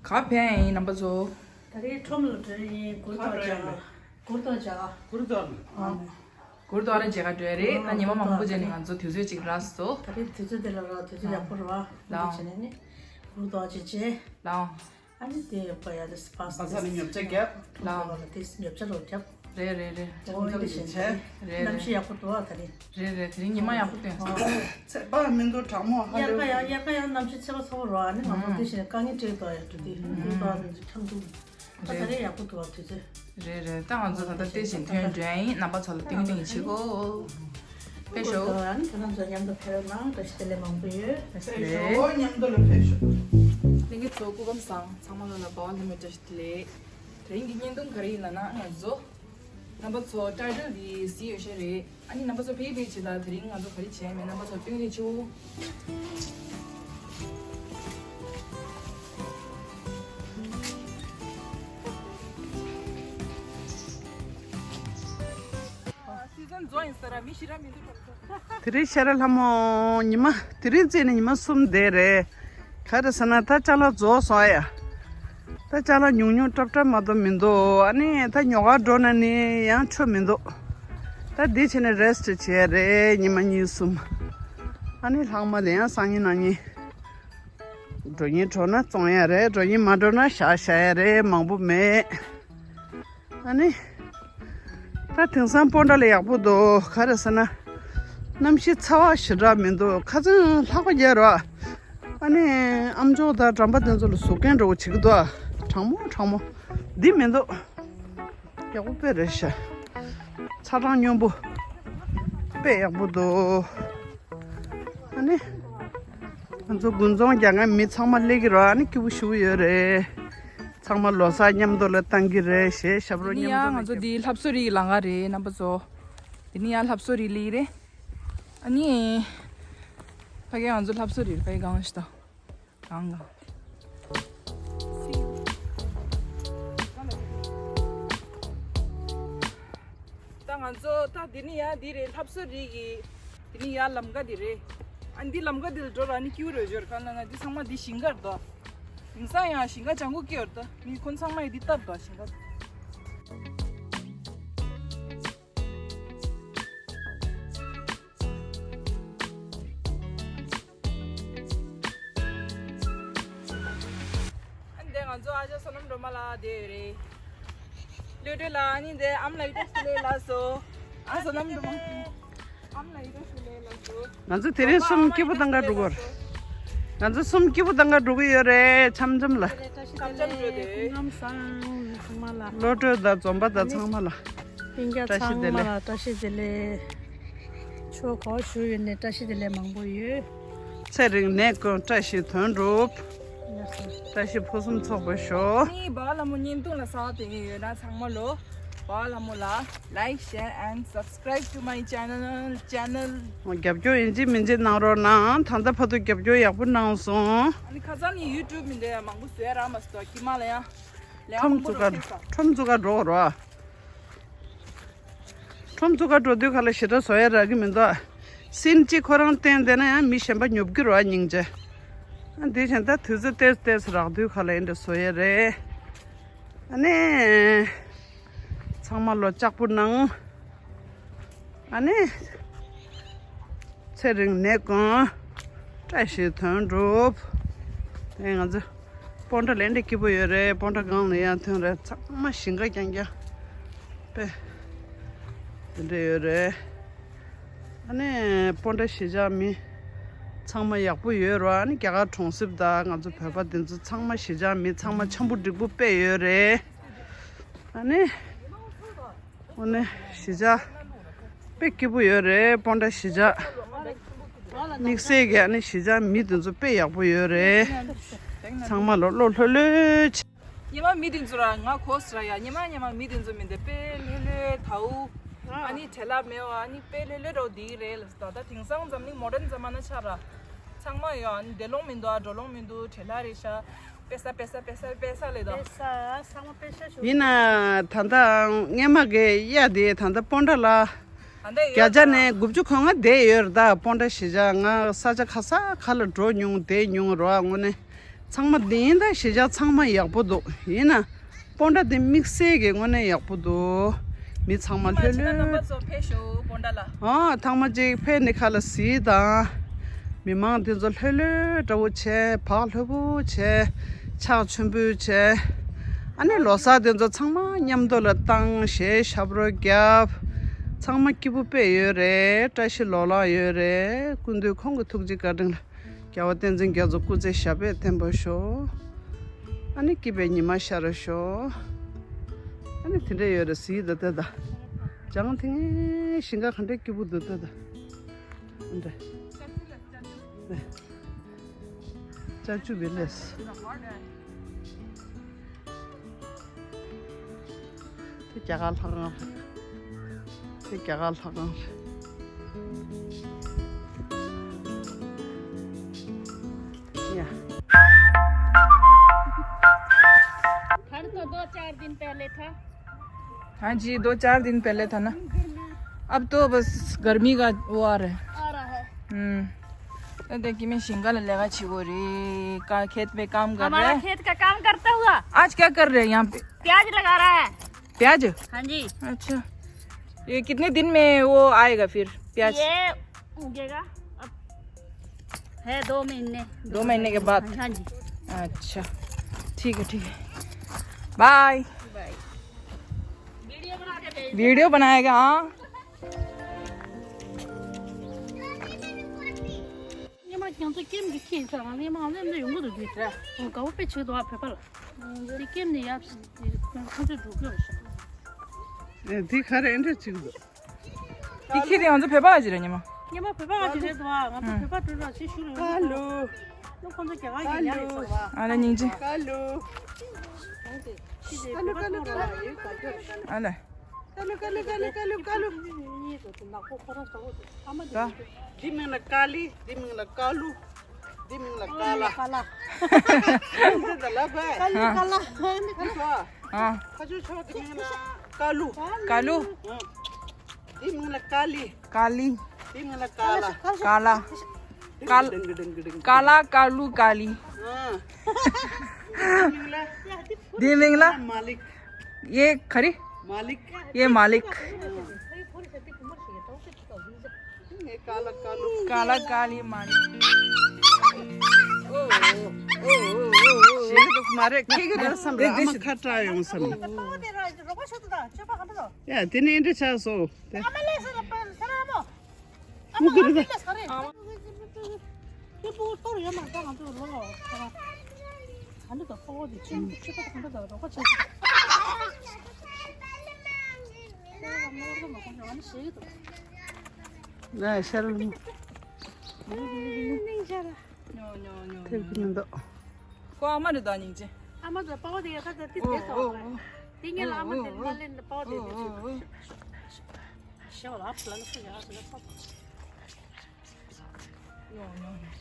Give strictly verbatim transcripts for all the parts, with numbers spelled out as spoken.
ག་ཕན་ཡིན་རྣམ་པ་ཚོ། ད་རེས་ཁྲོམ་ལ་འགྲོ་ཡིན། གུར་དོག་བྱ། གུར་དོག་བྱ། གུར་དོག་ཨ། གུར་དོག་རེ་བྱེད་ག་འགྲོ་ཡ་རེད། ད་ཉི་མ་མང་པོ་བྱས་ནས་ང་ཚོ་དུས་ཚོད་ཅིག་རག་སོང་། ད་རེས་དུས་ཚོད་དེ་ལ་རག་དུས་ཚོད་ཡག་པོ་རེད་བ། ལའོ། འདི་བྱས་ནས་ནི་གུར་དོག་བྱེད་བྱེད། ལའོ། ཨ་ནི་དེ་ཡོད་པ་ཡ་དེ་སི་པ་སི་པ་ས་ནས་ཉོ་ཆ་རྒྱབ། ལའོ། ལའོ་ལ་དེ་ཉོ་ཆ་རོ་རྒྱབ། རེད་རེད་རེད། ཨོ་འདི་བྱས་ནས་རེད་རེད། གནམ་གཤིས་ཡག་པོ་འདུག་བ་ད་རེས། རེད་རེད། དེ་རིང་ཉི་མ་ཡག་པོ་སྟོན་སོང་། ཚད་པ་མི་འདུག་གྲང་མོ་ཧ་དབྱར་ལས། ཁ་ཡང་དབྱར་ཁ་ཡང་གནམ་གཤིས་ཚད་པ་ཚ་པོ་རོ། ཨ་ནི་ང་ཚོ་ཨ། འདི་བྱས་ནས་དཀའ་ངལ་འཕྲད་འདུག་ཡ་འགྲོ་དུས་ཨ་ནི་འཁྱམ་འདུག་ད་ད་རེས་ཡག་པོ་འདུག་བ་དུས་ཚོད། རེད་རེད། ད་ང་ཚོ་ད་ལྟ་སྟེ་བཞིན་ཐོན་འགྲོ་ཡིན། རྣམ་པ་ཚོ་ལ་ཏིང་ཏིང་བྱེད་གོ། ཕེབས་ཤོག་ཨ་ནི་ཁྱེད་རང་ཚོ་མཉམ་དུ་ཕེབས་གནང་། བཀྲ་ཤིས་བདེ་ལེགས་མང་པོ་ཡོད། ཕེབས་ཤོག་མཉམ་དུ་ལ་ཕེབས་ཤོག་ལྷན་རྒྱས་ཚོ་སྐུ་ཁམས་བཟང་། ཚང་མ་ལ་ལ་འབའ་བ་ལྷན་མོ་བཀྲ་ཤིས་བདེ་ལེགས། དེ་རིང་གི་བརྙན་ཐུང་ག་རེ་ཡིན་ལབ་ན། ང་ཚོ་རྣམ་པ་ཚོ་ཊའི་ཊལ་འདི་གཟིགས་ཡོད་ཤེས་རེད། ཨ་ནི་རྣམ་པ་ཚོ་ཕེབས་ཕེབས་བྱེད་ད། དེ་རིང་ང་ཚོ་ག་རེ་བྱས་མེད། རྣམ་པ་ཚོ་སྟོན་རེ་བྱེད་འོ། སི་ཛན་རྫོགས་ཡིན་ས་ར། མི་ཞེ་དྲག་མི་འདུག་གམ། དེ་རིང་ཤེས་རབ་ལྷ་མོ་ཉི་མ་དེ་རིང་བརྩིས་ནས་ཉི་མ་གསུམ་བསྡད་རེད། ག་རེ་ཟེར་ན་ད་ཅ་ལག་རྫོགས་སོང་ཨ་ཡ། ད་ཅ་ལག་ཉུང་ཉུང་ཀྲབ་ཀྲབ་མ་གཏོགས་མི་འདུག་ཨ་ནི་ད་ཉོ་གར་འགྲོ་ན་ནི་ཡང་འཕྲོད་མི་འདུག་ད་འདི་བྱས་ནས་རེ་སི་ཊི་བྱས་རེད། ཉི་མ་གཉིས་གསུམ། ཨ་ནི་ལྷག་མ་ལ་ཡང་སང་ཉིན་གནངས་ཉིན་འགྲོ་ཉིན་འགྲོ་ན་བཙོང་ཡ་རེད། འགྲོ་ཉིན་མ་འགྲོ་ན་བཞག་བཞག་ཡ་རེད། མང་པོ་མེད། ཨ་ནི། ད་དེང་སང་སྤོན་ཊ་ལ་ཡག་པོ་འདུག་ག་རེ་ཟེར་ན། གནམ་གཤིས་ཚ་བ་ཞེ་དྲག་མི་འདུག་ཁ་སང་ལྷགས་པ་རྒྱག་རོགས། ཨ་ནི། ཨམ་ཅོག་དང་འགྲམ་པ་དེ་ཚོ་ལ་ཟུག་རྐྱེན་འདྲ་བོ་བྱེད་ཀྱི་འདུག་གྲང་མོ་གྲང་མོ། འདི་མི་འདུག་ཡག་པོ་དཔེ་རེད་ཤག་ཚ་གྲང་སྙོམས་པོ། དཔེ་ཡག་པོ་འདུག་ཨ་ནི། ང་ཚོ་དགུན་ཚོང་རྒྱག་མཁན་མི་ཚང་མ་སླེབས་ཀྱི་རེད། ཨ་ནི་སྐྱིད་པོ་ཞེ་པོ་ཡོད་རེད། ཚང་མ་ལོ་གསར་མཉམ་དུ་ལ་བཏང་གི་རེད། གཞས་ཞབས་བྲོ་དེ་ནི་མཉམ་ཡང་དུ་ང་ཚོ་ལ་འདི་ལྷ་བཟོ་རིའི་ལམ་ཁ་རེད་རྣམ་པ་ཚོ། དེ་ནི་ཡང་ལྷ་བཟོ་རི་སླེབས་རེད། ཨ་ནི། ཕ་གི་ང་ཚོ་ལྷ་བཟོ་རི་ཕ་གི་གང་ཞིག་དང་། གང་གང་། ད་ང་ཚོ་ད་འདི་ནི་ཡ་འདི་རེད། ལྷ་བཟོ་རི་གི་འདི་ནི་ཡ་ལམ་ཁ་འདི་རེད། ཨ་འདི་ལམ་ཁ་འདི་ལ་འགྲོ་ར་ནི་ཀིའུ་རེ་འབྱོར་ག་ན་ན་འདི་ཚང་མ་འདི་ཞིང་ཁར་དོ། དེང་སང་ཡང་ཞིང་ཁ་ལྗང་གུ་ཀིའུ་ར་དོ། མི་ཁོང་ཚང་མ་ཡི་འདི་སྟབས་དོ་ཞིང་ཁ། ཨ་ནི་དེ་ང་ཚོ་ཨ་ཅག་བསོད་ནམས་སྒྲོལ་མ་ལགས་དེ་ཡོད་རེད། ལོས་སྒྲོལ་ལགས། ཨ་ནི་དེ་ཨམ་ལགས་བཀྲ་ཤིས་བདེ་ལེགས་ལགས་སོ། ཨ་བསོད་ནམས་སྒྲོལ་མ། ཨམ་ལགས་བཀྲ་ཤིས་བདེ་ལེགས་ལགས་སོ། ང་ཚོ་དེ་རིང་གསུམ་སྐྱིད་པོ་བཏང་ག་འགྲོ་གི་ཡོད་རེད། ང་ཚོ་གསུམ་སྐྱིད་པོ་བཏང་ག་འགྲོ་གི་ཡོད་རེད། འཆམ་འཆམ་ལ། འཆམ་འཆམ་འགྲོ་དེ། སྐུ་ཁམས་བཟང་ཚང་མ་ལ། བློ་གྲོས་དང་འཛོམས་པ་དང་ཚང་མ་ལ། ལྷན་རྒྱས་བཀྲ་ཤིས་བདེ་ལེགས། ཚང་མ་ལ་བཀྲ་ཤིས་བདེ་ལེགས། ཆོས་གོ་ཞུ་ཡོད་ནས་བཀྲ་ཤིས་བདེ་ལེགས་མང་པོ་ཡོད། ཚེ་རིང་ནད་ཀུན་བཀྲ་ཤིས་དོན་འགྲུབ། བཀྲ་ཤིས་ཕུན་སུམ་ཚོགས་པར་ཤོག་ནི་འབའ་ལྷ་མོ་བརྙན་ཐུང་ལ་གསར་པ་ཕེབས་མཁན་ཡོད་ན་ཚང་མ་ལོ། འབའ་ལྷ་མོ་ལ་like, share and subscribe to my channel, channel. རྒྱབ་སྐྱོར་ཡིན་གཅིག་མིན་གཅིག་གནང་རོགས་གནང་། ད་ལྟ་བར་དུ་རྒྱབ་སྐྱོར་ཡག་པོ་གནང་སོང་། ཨ་ནི་ཁ་སང་ནི་ཡུ་ཊུབ་མི་འདྲ་མང་པོ་བཟོས་རག་མ་སོང་། དཀྱིལ་མ་ལ་ཡང་ལས་ཁྲོམ་མང་པོ་བཙུགས་རོགས་ཀ་ཕེབས་སོང་། ཁྲོམ་བཙུགས་ཀ་འགྲོ་རོགས། ཁྲོམ་བཙུགས་ག་འགྲོ་དུས་ག་ལ་ཞེ་དྲག་བཟོ་ཡ་རག་གི་མི་འདུག་སིན་གཅིག་ཁོ་རང་བསྟན་བསྡད་ན་ཡང་མི་གཞན་པ་ཉོབ་ཀྱི་རེད་བ། སྙིང་རྗེ། ཨ་འདི་བཞིན་ད་དུས་ཚོད་ཏོག་ཙམ་ཏོག་ཙམ་རག་དུས་ག་ལ་ཡིན་འདྲ་བཟོ་ཡ་རེད། ཨ་ནི། ཚང་མ་ལོ་ལྕགས་པོ་གནང་། ཨ་ནི། ཚེ་རིང་ནད་ཀུན། བཀྲ་ཤིས་དོན་འགྲུབ། དེ་ང་ཚོ་སྤོན་ཊ་ལས་འདྲ་སྐྱིད་པོ་ཡོད་རེད། སྤོན་ཊ་སྒང་ལ་ཡར་ཐོན་རེད། ཚང་མ་ཞིང་ཁ་རྐྱང་རྐྱང་དཔེ་དེ་འདྲ་ཡོད་རེད། ཨ་ནི་སྤོན་ཊ་གཞིས་ཆགས་མི་ཚང་མ་ཡག་པོ་ཡོད་རེད། ཨ་ནི་རྒྱ་གར་གྲོང་གསེབ་དང་ང་ཚོ་བོད་པ་འདི་ཚོ་ཚང་མ་གཞིས་ཆགས་མི་ཚང་མ་འཆམ་པོ་འགྲིག་པོ་དཔེ་ཡོད་རེད། ཨ་ནི། འོ་ནི་གཞིས་ཆགས་དཔེ་སྐྱིད་པོ་ཡོད་རེད། སྤོན་ཊ་གཞིས་ཆགས། དམིགས་བསལ་གྱི་ཨ་ནི་གཞིས་ཆགས་མི་དེ་ཚོ་དཔེ་ཡག་པོ་ཡོད་རེད། ཚང་མ་ལོ་བློ་ལྷོད་ལྷོད་བྱེད། ཉི་མ་མི་དེ་ཚོ་ར་ང་གོ་སྲ་ཡ། ཉི་མ་ཉི་མ་མི་དེ་ཚོ་མི་འདི་དཔེ་ལྷོད་ལྷོད་དའུ། ཨ་ནི་བྲེལ་བ་མེད་པ། ཨ་ནི་དཔེ་ལྷོད་ལྷོད་རོ་དེ་རེད་ལ། ད་ལྟ་དེང་སང་འཛམ་གླིང་མོ་ཌན་འཛམ་མ་ན་ཆ་ར། ཚང་མ་ཡོད། ཨ་ནི་བསྡད་ལོང་མི་འདུག་ཨ་འགྲོ་ལོང་མི་འདུག་བྲེལ་བ་རེད་ཤག་པེ་ས་པེ་ས་པེ་ས་པེ་ས་ལས་དོ། པེ་ས་ཚང་མ་པེ་ས་ཞུ། ཡིན་ན་ད་ལྟ་སྔས་མ་གི་གཡག་དེ་ད་ལྟ་སྤོན་ཊ་ལ་ད་ལྟ་ཡོད་བརྒྱ་ཆ་ད་ནས་དགུ་བཅུ་གོ་ལྔ་བསྡད་ཡོད་རེད། ད་སྤོན་ཊ་གཞིས་ཆགས་ང་ས་ཆ་ག་ས་ག་ལ་འགྲོ་མྱོང་བསྡད་མྱོང་རོ། ཨ་དངོས་གནས་ ཚང་མ་བདེན་དང་གཞིས་ཆགས་ཚང་མ་ཡག་པོ་འདུག་ཡིན་ན་སྤོན་ཊ་དེ་དམིགས་བསལ་གྱི་དངོས་གནས་ཡག་པོ་འདུག་མི་ཚང་མ་ལྷོད་ལྷོད། ཨ་ཐང་མ་གཅིག་ཕེབས་ནས་ཁ་ལག་གཟིགས་དང་། མི་མང་དེ་ཚོ་ལྷོད་ལྷོད་འདྲ་བོ་བྱས། བག་ལྷོད་པོ་བྱས། ཕྱག་མཆོད་འབུལ་བྱས། ཨ་ནི་ལོ་གསར་དེ་ཚོ་ཚང་མ་མཉམ་དུ་ལ་བཏང་། གཞས་ཞབས་བྲོ་བརྒྱབ། ཚང་མ་སྐྱིད་པོ་དཔེ་ཡོད་རེད། བཀྲ་ཤིས་ལོ་ལེགས་ཡོད་རེད། སྐུ་མདུན་ཁོང་གི་ཐུགས་རྗེ་བཀའ་དྲིན་ལ། རྒྱལ་བ་བསྟན་འཛིན་རྒྱ་མཚོ་སྐུ་ཚེ་ཞབས་པད་བརྟན་པར་ཤོག་ཨ་ནི་སྐྱིད་པའི་ཉི་མ་ཤར་ཤོག་ཨ་ནི་དེ་འདྲ་ཡོད་རེད། གཟིགས་དང་ལྟ་དང་། ལྗང་ཐིང་ངེ་། ཞིང་ཁ་ག་འདྲ་སྐྱིད་པོ་འདུག་ལྟ་དང་། ཨ་འདྲ། ཅ་ཅུ་བི་ལེཇ། དེ་རྒྱ་གར་ལྷ་ཁང་རེད། དེ་རྒྱ་གར་ལྷ་ཁང་རེད། ཡ། घर तो दो चार दिन पहले था। हाँ जी, दो चार दिन पहले था ना। अब तो बस गर्मी का वो आ रहा है। आ रहा है। हम्म। तो देखिए, मैं शिंगा ले लेगा छिगोरी का खेत पे काम कर रहा हमारा है। खेत का काम करता हुआ। आज क्या कर रहे हैं यहाँ पे? प्याज लगा रहा है। प्याज? हाँ जी। अच्छा, ये कितने दिन में वो आएगा फिर प्याज? ये उगेगा अब, है दो महीने। दो महीने के बाद? हाँ जी। अच्छा, ठीक है, ठीक है। बाय। बाय। वीडियो बनाएगा, हाँ। ཉི་མ་ཁྱེད་ཚོ་ཀེམ་གྱི་ཁྱེད་ཚོ་རང་ཉི་མ་ལེན་འདི་ཡོང་གི་འདུག་དེ་དགའ་པོ་དཔེ་ཆེ་འདུག་ཨ། བོད་པ་ལ་དེ་ཀེམ་ནི་ཡ་ཁོང་ཚོས་འགྲོ་གི་རེད་ཤག་ཨེ་འདི་ག་རེ་འདྲ་ཅིག་འདུག་དེ་ཁྱེད་དེ་ང་ཚོ་བོད་པ་ཅིག་རེད་ཉི་མ། ཉི་མ་བོད་པ་ཅིག་རེད་འདུག་ཨ། ང་ཚོ་བོད་པ་འགྲོ་ར་ཅིག་ཞུ་རེད། ཀ་ལུ། ཁོང་ཚོ་རྒྱ་གར་གྱི་ཉ་རེད་ཟེར་བ། ཨ་ལ་སྙིང་རྗེ། ཀ་ལུ། ཀ་ལུ་ཀ་ལུ་ཀ་ལུ་ཀ་ལུ། ཨ་ལ། ཀ་ལུ་ཀ་ལུ་ཀ་ལུ་ཀ་ལུ་ཀ་ལུ། འདི་མིང་ལ་ཀ་ལི། འདི་མིང་ལ་ཀ་ལུ། འདི་མིང་ལ་ཀ་ལ། ཀ་ལ། འདི་ད་ལ་བས། ཀ་ལུ་ཀ་ལ། ཨ། ཁ་ཆུ་ཆོག་འདི་མིང་ལ་ཀ་ལུ། ཀ་ལུ། ཨ། འདི་མིང་ལ་ཀ་ལི། ཀ་ལི། འདི་མིང་ལ་ཀ་ལ། ཀ་ལ། ཀ་ལ། ཀ་ལ་ཀ་ལུ་ཀ་ལི། ཨ། འདི་མིང་ལ། འདི་མིང་ལ། མ་ལིག། ཡེ་ག་རེ། མ་ལིག། ཡེ་མ་ལིག། ཀ་ལ་ཀ་ལུ། ཀ་ལ་ཀ་ལི་མ་ལིག། ཞེ་གི་འདུག་མ་རེད། ཁྱེད་ཀྱི་རེད་བསམ་རེད། ཨ་མ་ཁ་བྲལ་ཡོང་བསམ་རེད། ཡ་དེ་ནས་འདྲ་ཆགས་སོ། དེ། ཨ་མ་ལས་ས་ར་པ་ས་ར་མོ། ཨ་མ་ཨ་མ་ལས་ས་རེད། དེ་པོ་ཏོར་ཡོད་མ་ད་ང་ཚོ་ལོ། ཨ་འདི་དང་ཕོ་བོ་དེ་ཆུ་ཆུ་པ་གང་འདྲ་དང་རོགས་པ་བྱེད་ཀྱི། ན་ཤར་ལུང་། ཉོ་ཉོ་ཉོ་ཐེབས་ཀྱི་མི་འདུག་ཁོ་ཨ་མ་རེད་ད་སྙིང་རྗེ། ཨ་མ་ཚོ་དཔའ་བོ་དེ་ཡ་ད་ད་ཏི་ཨོ་དེ་ཨོ་ཚོ་ཨོ། དེ་ངས་ལ་ཨ་མ་དེ་ཨོ་ལ་ལེན་དཔའ་བོ་དེ་ཨོ་དེ་ཨོ་ཨོ། ཤེས་བ་ལ་ཨ་ཕ་ལ་ལ་སུ་ཡ་ཨ་ཕ་ལ་ས། ཉོ་ཉོ་ཉོ།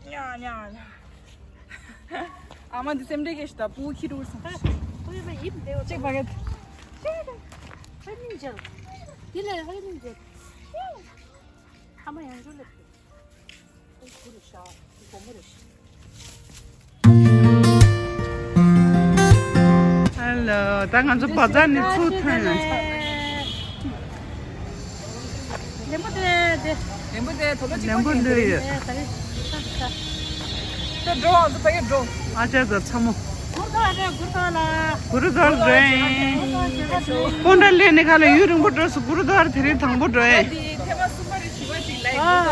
ཉ་ཉ་ཉ། ཨ་མ་འདི་སེམས་ཁྲལ་སྐྱེས་ཤི་ད་པུ་ཁྱི་རུ་སོང་། ཨ་ཁོ་ཡོད་པ་ཡིབ་འདེའོ། ཅིག་བ་གེ། ཧེ་ནིང་ཇལ། དེ་ལས་ཧེ་ནིང་ཇལ། ཨ་མ་ཡང་འཇུ་ལེ། ཨོ་ཁུ་རུ་ཤ་སྒོ་མོ་རུ་ཤ། ཧེ་ལོ། ད་ང་ཚོ་བ་ཛར་ནས་ཚུར་ཐོན་ཡོང་། ལེམ་བུ་དེ་དེ། ལེམ་བུ་དེ་དོ་ལོ་གཅིག་ལེམ་བུ་པོ་ལོས་ཡོད། ད་འགྲོ་ཨ་ཚོ་ཕ་གི་འགྲོ། ཨ་ཅག་ཚ་ཚ་མོ། གུ་རུ་དྭར་རེད། གུ་རུ་དྭར་ལ། གུ་རུ་དྭར་རེད། སྤོན་ཊ་ལེན་ནས་ཁ་ལ་ཡུན་རིང་པོ་འགྲོ་སོང་། གུ་རུ་དྭར་དེ་རིང་དང་པོ་འགྲོ་ཨེ། ཐེངས་མ་གསུམ་པ་རེད། བཞི་པ་ཅིག་ལ་ཡིན།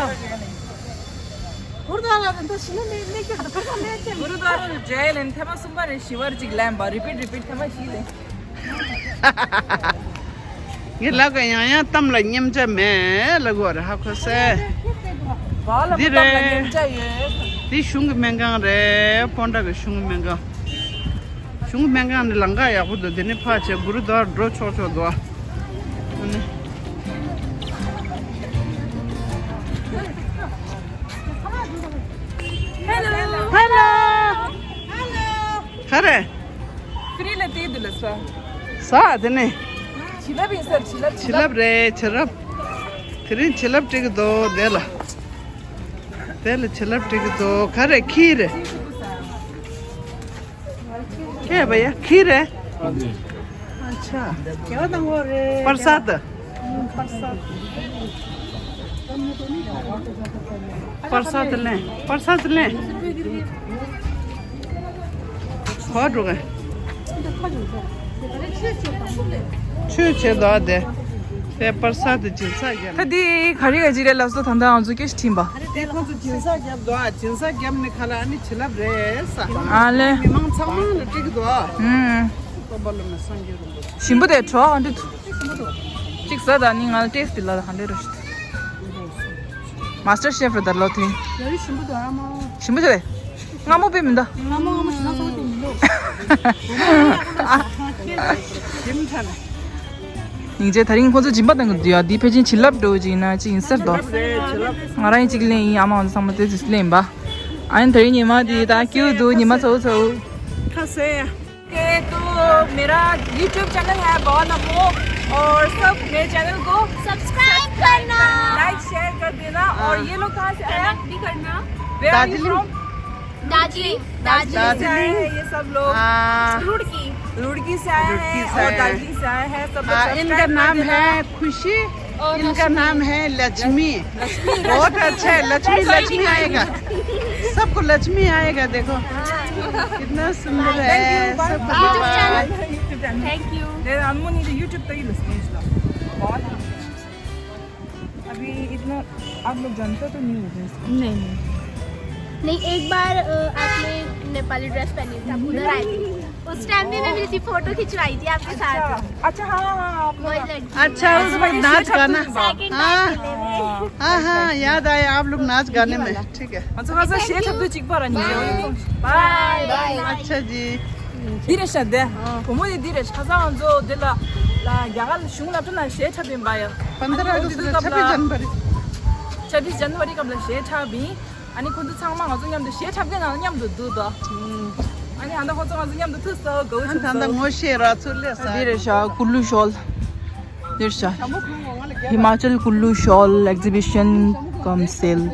གུ་རུ་དྭར་ལ་འདི་ཞི་ནི་མེད་མེད་ཀྱི་གུ་རུ་དྭར་ལ་འཇལ་ལེན་ཐེངས་མ་གསུམ་པ་རེད། བཞི་པ་ཅིག་ལེན་པ་རི་པིཊ་རི་པིཊ་ཐེངས་མ་བཞི་ལེན། ངའི་ལག་ག་ཡང་ཡང་གཏམ་ལ་མཉེས་ཆ་མེད་ལ་གོ་རེ་ཧ་གོ་སེ། འདི་རེད། འདི་གཞུང་གི་སྨན་ཁང་རེད། སྤོན་ཊ་གི་གཞུང་གི་སྨན་ཁང་། གཞུང་གི་སྨན་ཁང་ནི་ལམ་ཁ་ཡག་པོ་འདུག་དེ་ནས་ཕར་བྱས་གུ་རུ་དྭར་འགྲོ་ཆོག་ཆོག་འདུག་ཨ་ནི། ཧེ་ལོ། ཧེ་ལོ། ག་རེ། ཧྥི་རི་ལ་དེ་འདུག་ལ་ས། ས་དེ་ནས། བྱིན་རླབས་ཡིན་ཟེར། བྱིན་རླབས། བྱིན་རླབས་རེད། བྱིན་རླབས། དེ་རིང་བྱིན་རླབས་སྤྲད་ཀྱི་འདུག་དེ་ལ། དེ་ལ་བྱིན་རླབས་སྤྲད་ཀྱི་འདུག་ག་རེ་ཁྱི་རེད། ཁྱི་བ་ཡ་ཁྱི་རེད། ཨ་ཆ། པར་ས་ད། པར་ས་ད་ལེན། པར་ས་ད་ལེན། ཧོ་འགྲོ་ག་ཆོས་བྱེད་དོ་དེ། དེ་པར་ས་དེ་སྦྱིན་སྲེག་རྒྱབ། ད་འདི་ག་རེ་ག་ཅི་རེད་ལབ་སོ། ད་ལྟ་ང་ཚོ་སྐད་ཆ་དྲིས་པ། དེ་ཁོང་ཚོ་སྦྱིན་སྲེག་རྒྱབ་དོ། སྦྱིན་སྲེག་རྒྱབ་ནི་ཁ་ལ་ཨ་ནི་བྱིན་རླབས་རེད་ས། ཨ་ལེ། མི་མང་ཚང་མ་ལ་སྤྲད་ཀྱི་འདུག་ཨ། ཨུམ། སྟོན་པ་སློབ་མ་སངས་རྒྱས་རིན་པོ་ཆེ། ཞིམ་པོ་དེ་བྲོ་ག་འདྲ་འདུག་གཅིག་ཟ་ད་ནི་ང་ལ་ཏེས་ཏི་ལ་ཧ་འདྲེ་རོ་ཤི། མཱ་སི་ཊར་ཤེཕ་རེད་ད་ལོ་དེ། ཡ་རི་ཞིམ་པོ་འདུག་ཨ་མ། ཞིམ་པོ་ཟེར། སྔ་མོ་པས་མི་འདུག་སྔ་མོ་སྔ་མོ་ཞིག་ན་ཚོགས་དེ་མི་འདུག་ཞིམ་ཐལ། སྙིང་རྗེ། ད་རིང་ཁོ་ཚོ་སྦྱིན་པ་བཏང་གི་འདུག་ཡ། འདི་ཕལ་ཆེར་བྱིན་རླབས་འགྲོ་ཅིག་ཡིན་ན་ཅིག་ཡིན་ས་རེད་དོ། ང་རང་ཡིན་ཅིག་ལེན་ཡིན། ཨ་མ་ང་ཚོ་ཚང་མ་དེ་ཚོ་ལེན་པ། ཨ་ནི་ད་རིང་ཉི་མ་འདི་ད་སྐྱིད་པོ་འདུག་ཉི་མ་ཚ་བོ་ཚ་བོ། ཁ་ཟས་ཡ། ओके, तो मेरा YouTube चैनल है बावा नमो, और सब मेरे चैनल को सब्सक्राइब करना। लाइक शेयर कर देना। और हाँ। ये लोग कहाँ से आए हैं? कमेंट भी करना। Where are you Darjeeling. From? दार्जिलिंग। दार्जिलिंग से आए हैं ये सब लोग। हाँ। रुड़की। रुड़की से आए हैं और दार्जिलिंग से आए हैं। सब लोग हाँ, इनका नाम है खुशी। इनका नाम है लक्ष्मी। बहुत अच्छा है, लक्ष्मी, लक्ष्मी आएगा, सबको लक्ष्मी आएगा। देखो कितना सुंदर है, सबको बाय। Thank you. मेरा अम्मू ने तो YouTube पे ही लिखते हैं इसका। बहुत। अभी इतना आप लोग जानते तो नहीं होते इसको। नहीं, नहीं। नहीं, एक बार, अ, आपने नेपाली ड्रेस पहनी थी, आप उधर आए थे। उस टाइम भी मैं मेरी फोटो खिंचवाई थी आपके साथ। अच्छा, हाँ, हाँ, आप लोग। वही लड़की। अच्छा, उस वक्त नाच गाना। सेकंड टाइम हाँ। मिले थे। हाँ, हाँ, याद आया आप लोग नाच गाने में। ठीक है। अच्छा, हाँ, सर, शेर शब्द चिक पर नहीं है। बाय। बाय। अच्छा जी। धीरे शब्द है। हाँ। वो मुझे धीरे शब्द, हाँ, जो दिल ला, ला, क्या कल शुंग ला तो ना शेर शब्द में बाय। पंद्रह अगस्त, छब्बीस जनवरी। छब्बीस जनवरी कब ला शेर शब्द भी। ཨ་ནི་ཁོ་ཚོ་ཚང་མ་ང་ཚོ་མཉམ་དུ་གཞས་འཁྲབ་མཁན་ནང་མཉམ་དུ་འདུག་དོ། ཨ་ནི་ཨ་ད་ཁོ་ཚོ་ང་ཚོ་མཉམ་དུ་ཐུག་སོ། དགའ་བོ་བྱུང་སོ། ད་ལྟ་ངོ་ཤེས་ར་ཚུར་སླེབས་ས། འདི་རེད་ཤག་ཀུ་ལུ་ཤོལ། འདི་རེད་ཤག Himachal Kullu Shawl Exhibition cum Sale.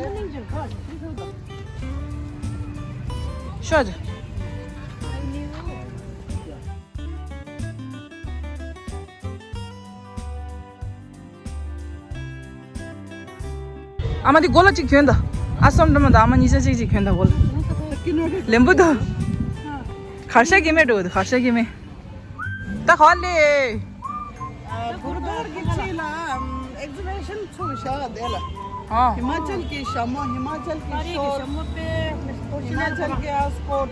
ཤོད། ཨ་མ་འདི་མགོ་ལ་གཅིག་གྱོན་ད། ཨ་སོམ་འགྲོ་མ་ད། ཨ་མ་གཉིས་ཆ་གཅིག་གཅིག་གྱོན་ད་མགོ་ལ། ལེན་པོ་ད། གར་ཤ་གི་མེ་འགྲོ་ད། གར་ཤ་གི་མེ། ད་ག་ལེ། གུར་དུ་གི་ཆེད་ལ་ཨེག་ཟི་བི་ཤན་ཚུགས་ཤག་དེ་ལ། ཨ། ཧི་མ་ཅལ་གྱི་ཞྭ་མོ། ཧི་མ་ཅལ་གྱི་ཤོལ། ཧི་མ་ཅལ་གྱི་ཨ་སྐོར།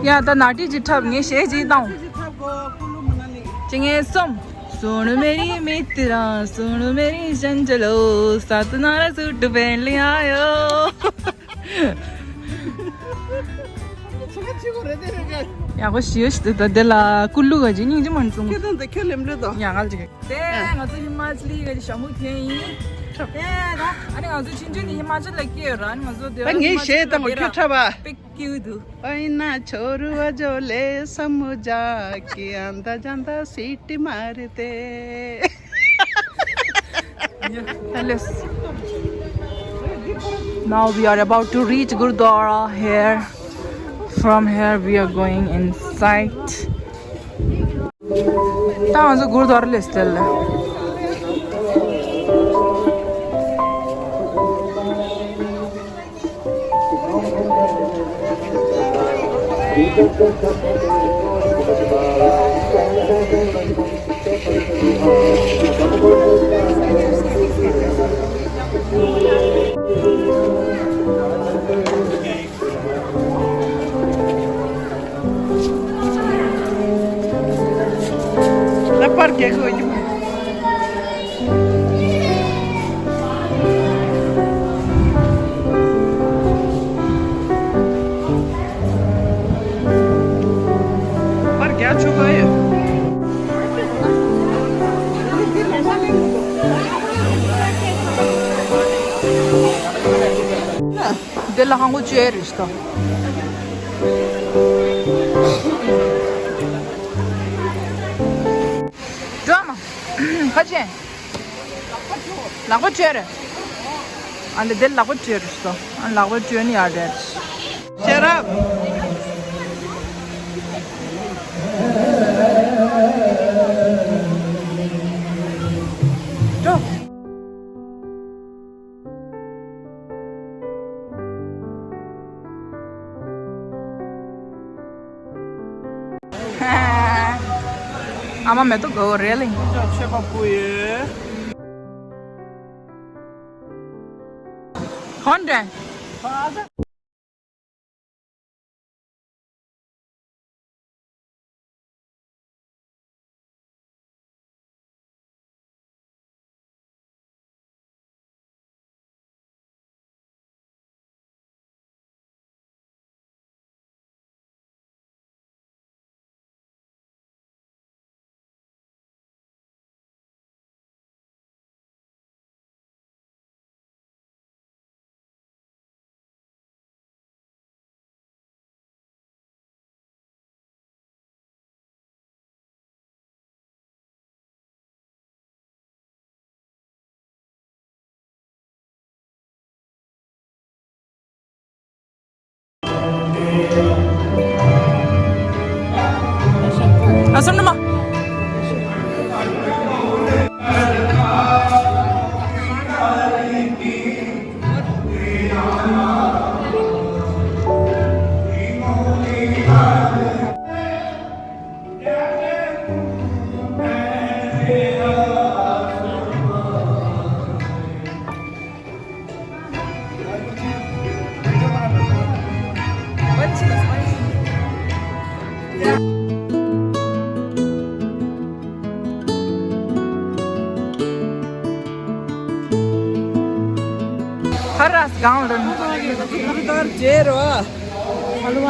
ཡ་ད་ནག་ཏི་ཅིག་འཁྲབ། ངས་གཞས་ཅིག་བཏང་། ཅི་ངས་སོམ། सुन मेरी मित्रा, सुन मेरी चंचलो, सतना रा सूट पहन ले आयो। ཡག་པོ་ཞེ་ཞིག་འདུག་ད་དེ་ལ་ཀུ་ལུ་ག་ཅིག་སྙིང་རྗེ་མ་འཛོམས། ཁྱོད་དང་དེ་ཁྱོད་ལེམ་ལེ་དང་། ཡག་ག་ཅིག་དེ་ང་ཚོ་ཧི་མ་ཅལ་ལི་ག་ཅིག་ཞྭ་མོ་གྱོན་ཡིན། དེ་ད་ཨ་ནི་ང་ཚོ་ཆུང་ཆུང་ནས་ཧི་མ་ཅལ་ལ་སྐྱེས་ཡོད་ར། ཨ་ནི་ང་ཚོ་དེ་ད་ངས་གཞས་དང་ཁྱོད་འཁྲབ་པ། སྐྱིད་འདུག་ཨོ་ཡིན་ན་ཆོ་རུ་བ་ཇོ་ལེ་ས་མུ་ཇ་ཀི་ཨན་ད་ཇན་ད་སི་ཏི་མ་རི་ཏེ། Now we are about to reach Gurdwara here. From here we are going inside. ད་ང་ཚོ་གུར་དུ་ཨར་ལེ་སི་ཏེལ་ལ། ལ་པར་རྒྱག་གི་ཡོད་ཀྱི། པར་རྒྱག་ཆོག་གི་ཡོད། འདི་ལ་ཧང་གོ་བཅོས་རེད་ཤག་ཁ་ཆེ། ལག་པ་བཅོས་རེད། ཨ་འདི་འདིར་ལག་པ་བཅོས་རེད་སོ། ཨ་ལག་པ་བཅོས་ནི་ཡར་རེད། ཤེས་རབ། འགྲོ། ཨ་མ་མེ་ཏོག་དགོས་རེད་ལེ། མཆོད་པ་ཕུལ་ཡོད། ཧོན་ཏེ། ཨ་སོང་ན་མ། ཧ་ར་སྒང་ལ། གུ་རུ་དར་རྗེ་རོ།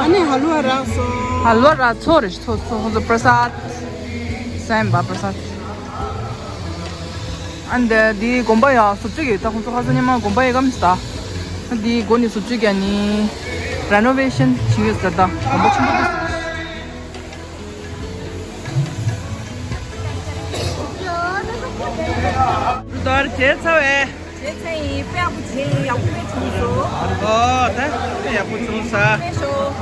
ཨ་ནི་ཧ་ལུ་བ་རག་སོ། ཧ་ལུ་བ་རག་ཚོ་རེ་ཚོ་ཚོ་ཁོང་ཚོ་པྲ་སཱད་སེམས་པ་པྲ་སཱད། ཨ་འདི་འདི་དགོན་པ་ཡ་སུབ་ཅིག་ཡོད་ད་ཁོང་ཚོ་ཁ་སང་ཉི་མ་དགོན་པ་ཡ་གམ་སྟ། འདི་དགོན་ནི་སུབ་ཅིག་ཡ་ནི་རེ་ནོ་ཝེ་ཤན་བྱིན་ཡོད་ཟེར་ད་དགོན་པ་ཆེན་པོ་འདུག་ཟེར། དོར་བྱས་ཚར་བས། བྱས་ཚར་ཡིན། དཔེ་ཡག་པོ་བྱས་ཡིན། ཡག་པོ་དཔེ་བྱུང་སོང་། ཨོ་ད་དཔེ་ཡག་པོ་བྱུང་ས། དཔེ་ཤོག་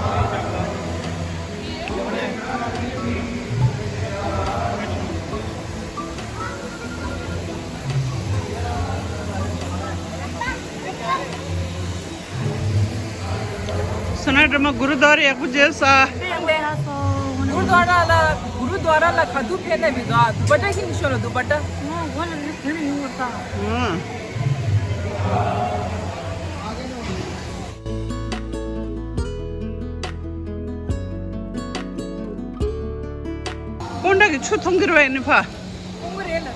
སོ་ན་སྒྲོལ་མ་གུ་རུ་དུ་ཝཱ་ར་ཡག་པོ་མཇལ་ས། གུ་རུ་དུ་ཝཱ་ར་ལ་གུ་རུ་དུ་ཝཱ་ར་ལ་ག་དུས་ཕེབས་ན་མི་འདུག་དུ་པ་ཊ་ཤིང་ཤོ་ལ་དུ་པ་ཊ། ཨོ། སྤོན་ཊ་གི་ཆུ་འཐུང་གི་རེད་པ་ཡིན་ནི་ཕ། ཁོང་གི་རེད་ལ།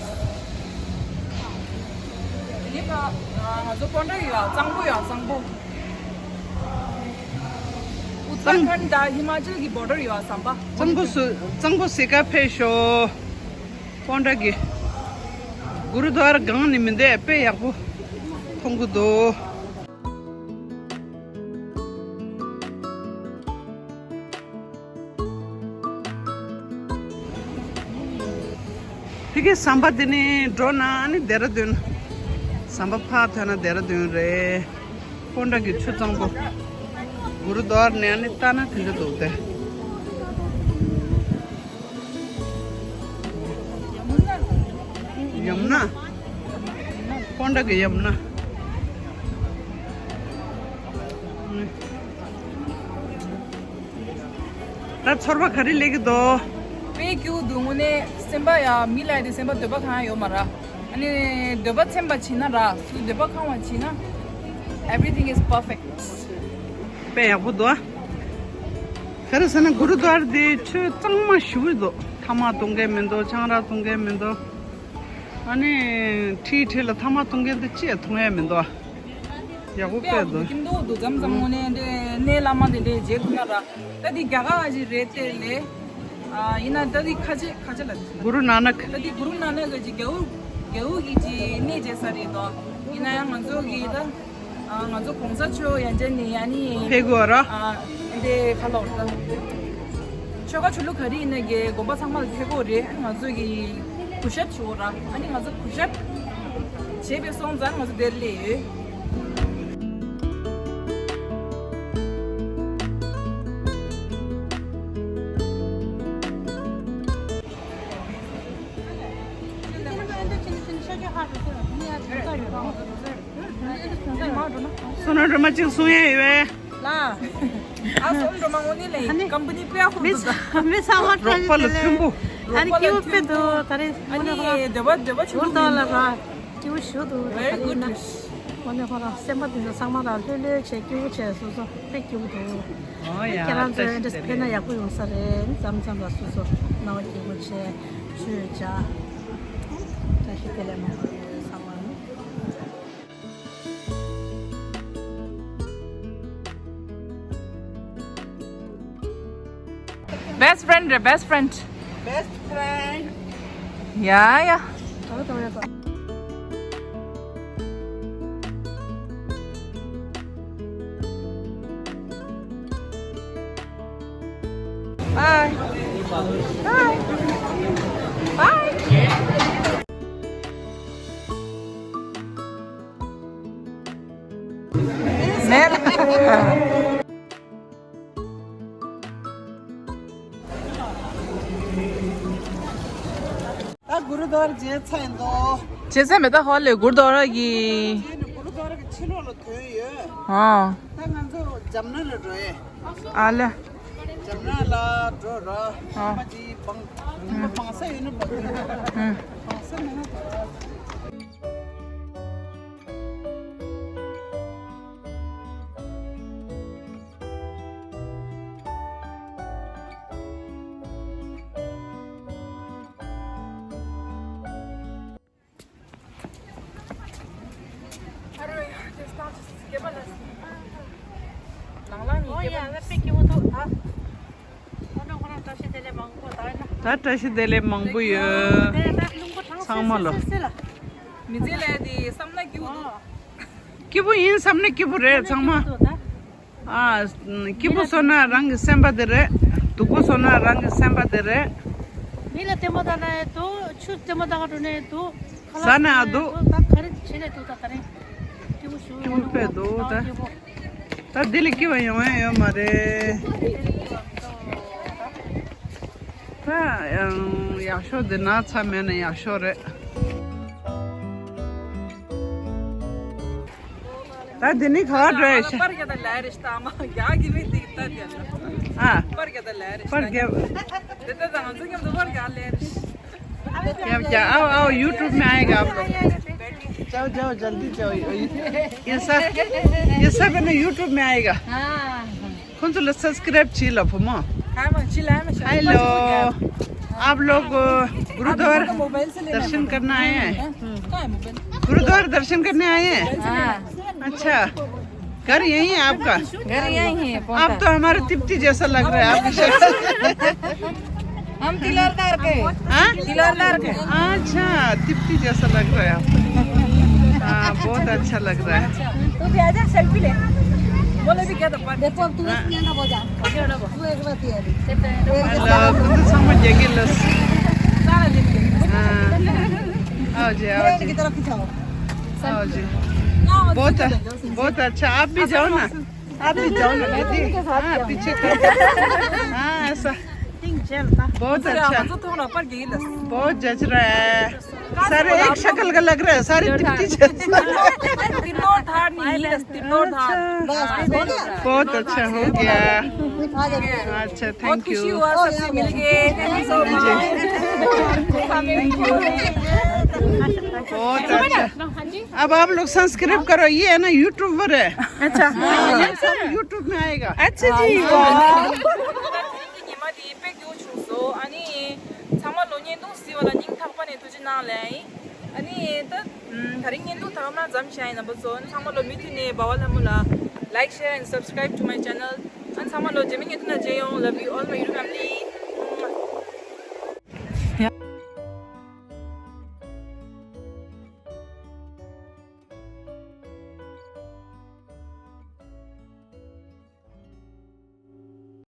དེ་ནི་ཕ། ང་ཚོ་སྤོན་ཊ་ཡོད་གཙང་པོ་ཡོད་གཙང་པོ། ཨུ་ཏར་ཁན་དང་ཧི་མ་ཅལ་གྱི་བོར་ཌར་ཡོད་ཟམ་པ། གཙང་པོ་སུ་གཙང་པོ་སི་ཀ་ཕེབས་ཤོག་སྤོན་ཊ་གི་གུ་རུ་དུ་ཝཱ་ར་སྒང་ནི་མི་འདུག་དཔེ་ཡག་པོ་མཐོང་གི་འདུག་ཕ་གི་ཟམ་པ་འདི་ནས་འགྲོ་ན་ནི་ལྡེ་ར་ལྡུན། ཟམ་པ་ཕར་ཐོན་ན་ལྡེ་ར་ལྡུན་རེད། སྤོན་ཊ་གི་ཆུ་གཙང་པོ། གུ་རུ་དུ་ཝཱ་ར་ནས་ནི་ལྟ་ན་དེ་འདྲ་འདུག་སྟེ། ཡམ་ན། སྤོན་ཊ་གི་ཡམ་ན། ད་ཚོར་བ་ག་རེ་སླེབས་ཀྱི་འདུག་དཔེ་སྐྱིད་པོ་འདུག་དངོས་གནས་སེམས་པ་ཡ་མི་ལ་ཡ་དེ་སེམས་པ་འདོད་པ་གང་ཡང་ཡོད་མ་རེད། ཨ་ནི་འདོད་པ་ཚིམ་པ་བྱིན་ན་ར་སུ་འདོད་པ་ཁེངས་པ་བྱིན་ན། Everything is perfect. དཔེ་ཡག་པོ་འདུག་ག་རེ་ཟེར་ན་གུ་རུ་དུ་ཝཱ་ར་དེ་ཆུ་གཙང་མ་ཞེ་པོ་འདུག་ཐ་མག་འཐུང་མཁན་མི་འདུག་ཆང་རག་འཐུང་མཁན་མི་འདུག་ཨ་ནི་ཁྲིའི་འཁྲིས་ལ་ཐ་མག་འཐུང་མཁན་དེ་ཅི་ཡང་འཐུང་ཡ་མི་འདུག་ཡག་པོ་དཔེ་ཡག་པོ་འདུག་ཀིམ་དུ་འདུག་མཚམས་མཚམས་དངོས་གནས་འདྲེ་གནས་བླ་མ་དེ་འདྲས་མཇལ་ཐུབ་ན་ར། ད་འདི་རྒྱ་གར་ཨ་ཅི་རེད་དེ་ལས། ཨ་ཡིན་ན་ད་འདི་ཁ་ཆེ་ཁ་ཆེ་ལ། གུ་རུ་ནཱ་ནག་ད་འདི་གུ་རུ་ནཱ་ནག་གི་ཅི་རྒྱལ་པོ་རྒྱལ་པོ་གི་ཅི་གནས་མཇལ་ས་རེད་དོ། ཡིན་ན་ཡང་ང་ཚོ་གི་ད་ཨ་ང་ཚོ་གོང་ས་མཆོག་ཡང་ཅན་ནི་ཡང་ནི་ཕེབས་དགོས་ར། ཨ་འདི་ཁ་ལོ་ད་ཆོལ་ཁ་ཆོས་ལུགས་ག་རེ་ཡིན་ན་གི་དགོན་པ་ཚང་མ་ལ་ཕེབས་དགོས་རེད། ང་ཚོ་གི་ གུས་ཞབས་བྱེད་འོ་ར། ཨ་ནི་ང་ཚོ་གུས་ཞབས་བྱས་པའི་སོང་ཙང་ང་ཚོ་འདིར་སླེབས་ཡོད། སོ་ན་སྒྲོལ་མ་གཅིག་གསུང་ཡས་ཡོད་པས། ལ། ཨ་སོ་ན་སྒྲོལ་མ་དངོས་གནས་ལ་ཡིན། ཀམ་པ་ནི་ཀུ་ཡ་ཧུ་མི་ཚ་མི་ཚང་མ་བཀྲ་ཤིས་བདེ་ལེགས། ཨ་ནི་སྐྱིད་པོ་དཔེ་འདུག་ད་རེས། ཨ་ནི་འདོད་པ་འདོད་པ་ཆུང་ཆུང་ད་ལ་ར་སྐྱིད་པོ་ཞུ་འདུག་ད་རེས་ན། དངོས་གནས་ཁོ་རང་སེམས་པ་འདི་ཚོ་ཚང་མ་ར་ལྷོད་ལྷོད་བྱས་སྐྱིད་པོ་བྱས་སོ་སོ་དཔེ་སྐྱིད་པོ་འདུག་ཨོ་ཡ། ཁྱེད་རང་ཚོའི་འདྲ་ཕེབས་ན་ཡག་པོ་ཡོང་ས་རེད། མཚམས་མཚམས་ལ་སོ་སོ་སྣང་བ་སྐྱིད་པོ་བྱས་ཆོས་བྱ། བཀྲ་ཤིས་བདེ་ལེགས་མང་པོ་ཡོད་ཚང་མ། Best friend རེད། Best friend. Best friend. ཡ་ཡ། Bye. Bye. Bye. ནས། ད་གུ་རུ་དུ་ཝར་མཇལ་ཚར་ཡིན་དོ། མཇལ་ཚར་མེད། ད་ཧོ་ལེ་གུ་རུ་དུ་ཝར་གི། མཇལ་ནས་གུ་རུ་དུ་ཝར་གི་ཕྱི་ལོགས་ལ་ཐོན་ཡོད། ཨ། ད་ང་ཚོ་ཇམ་ན་ལ་འགྲོ་ཡས། ཨ་ལེ། ཇམ་ན་ལ་འགྲོ་ར། ཨ། ཁ་ཅིག་བང་། ཨ། བང་ས་ཡོད་ན་བང་། ཨ། བང་ས་མེད་ན། ཨ་རོ་ཡ། དེ་སྟངས་ཅིག་སྐེད་པ་ལ་ཟིན། ནང་ལ་ནི་ཨོ་ཡ། སྐེད་པ་ལ་ཟིན། ད་བཀྲ་ཤིས་བདེ་ལེགས་མང་པོ་ཡོད། ཚང་མ་ལོ། མི་ཚེ་ལས་དེ་བསམ་ན་སྐྱིད་པོ་འདུག་སྐྱིད་པོ་ཡིན་བསམ་ན་སྐྱིད་པོ་རེད་ཚང་མ། ཨ། སྐྱིད་པོ་བཟོ་ན་རང་གི་སེམས་པ་དེ་རེད། སྡུག་པོ་བཟོ་ན་རང་གི་སེམས་པ་དེ་རེད། མི་ལ་ལྟད་མོ་ལྟ་ན་ཡང་འདུག་ཆུ་ལྟད་མོ་ལྟ་ག་འགྲོ་ན་ཡང་འདུག་ཁ་ལག་ཟ་ན་ཡང་འདུག་ད་ག་རེ་བྱེད་ན་འདུག་ད་ག་རེ། སྐྱིད་པོ་ཞུ། སྐྱིད་པོ་དཔེ་འདུག་ད། ད་འདི་ལས་སྐྱིད་པ་ཡོང་ཡ་ཡོད་མ་རེད། ད་ཡང་ཡག་ཤོས་འདི་ན་ཚ་མེད་ན་ཡག་ཤོས་རེད། ད་འདི་ནི་ག་བ་འགྲོ་ཡ་ཤ། པར་རྒྱག་ད་ལ་རེ་ཤ་ད་མ་རྒྱག་གི་མི་འདི་ད་རྒྱག་ཨ། པར་རྒྱག་ད་ལ་རེ་ཤ། པར་རྒྱག་དེ་ད་ད་ང་ཚོ་མཉམ་དུ་པར་རྒྱག་ལ་རེ་ཤ། क्या क्या आओ आओ YouTube में आएगा आप लोग। जाओ जाओ जल्दी जाओ। ये सब ये सब है ना YouTube में आएगा। ཁོང་ཚོ་ལ་སབ་སི་ཀ་རེབ་བྱེད་ལ་བུ་མོ། Hello। आप लोग गुरुद्वारा दर्शन करना आए हैं? गुरुद्वारा दर्शन करने आए हैं? अच्छा। घर यही है आपका? घर यही है। आप तो हमारे तिप्ती जैसा लग रहा है आपकी शक्ल। हम तिलोरदार के। हाँ? तिलोरदार के। अच्छा, तिप्ती जैसा लग रहा है आपका। हाँ, बहुत अच्छा लग रहा है। तू भी आजा, सेल्फी ले। बोले भी क्या था? देखो, अब तू इसमें ना हो जा। तू एक बार ये अभी। हेलो, कुछ समझ जाएगी लस। हाँ। आओ जी, आओ जी। की तरफ खिंचाओ। आओ जी। बहुत अच्छा, बहुत अच्छा। आप भी जाओ ना। आप भी जाओ ना दीदी। हाँ, पीछे कर। हाँ, ऐसा। बहुत अच्छा। बहुत जच रहा है। सारे एक शक्ल का लग रहा है, सारे तिप्ती जैसे। तिलोर धार नहीं, तिलोर धार। अच्छा। बहुत अच्छा हो गया। अच्छा, बहुत thank you। खुशी हुआ सबसे मिलके। Thank you so much। बहुत अच्छा। अब आप लोग सब्सक्राइब करो, ये है ना यूट्यूबर है। अच्छा। हाँ, ये सब यूट्यूब में आएगा। अच्छा जी। ཉི་མ་འདི་དཔེ་སྐྱིད་པོ་བྱུང་སོང་། ཨ་ནི་ཚང་མ་ལོ་བརྙན་ཐུང་གཟིགས་པ་ལ་སྙིང་ཐག་པ་ནས་ཐུགས་རྗེ་གནང་ལན། ཨ་ནི་ད་ད་རིང་བརྙན་ཐུང་ད་ག་མ་མཚམས་བཞག་ཡིན། རྣམ་པ་ཚོ་ཚང་མ་ལོ་མུ་མཐུད་ནས་འབའ་བ་ལྷ་མོ་ལ་like, share and subscribe to my channel. ཨ་ཚང་མ་ལོ་རྗེས་མའི་བརྙན་ཐུང་ནང་མཇལ་ཡོང་། Love you all my YouTube family.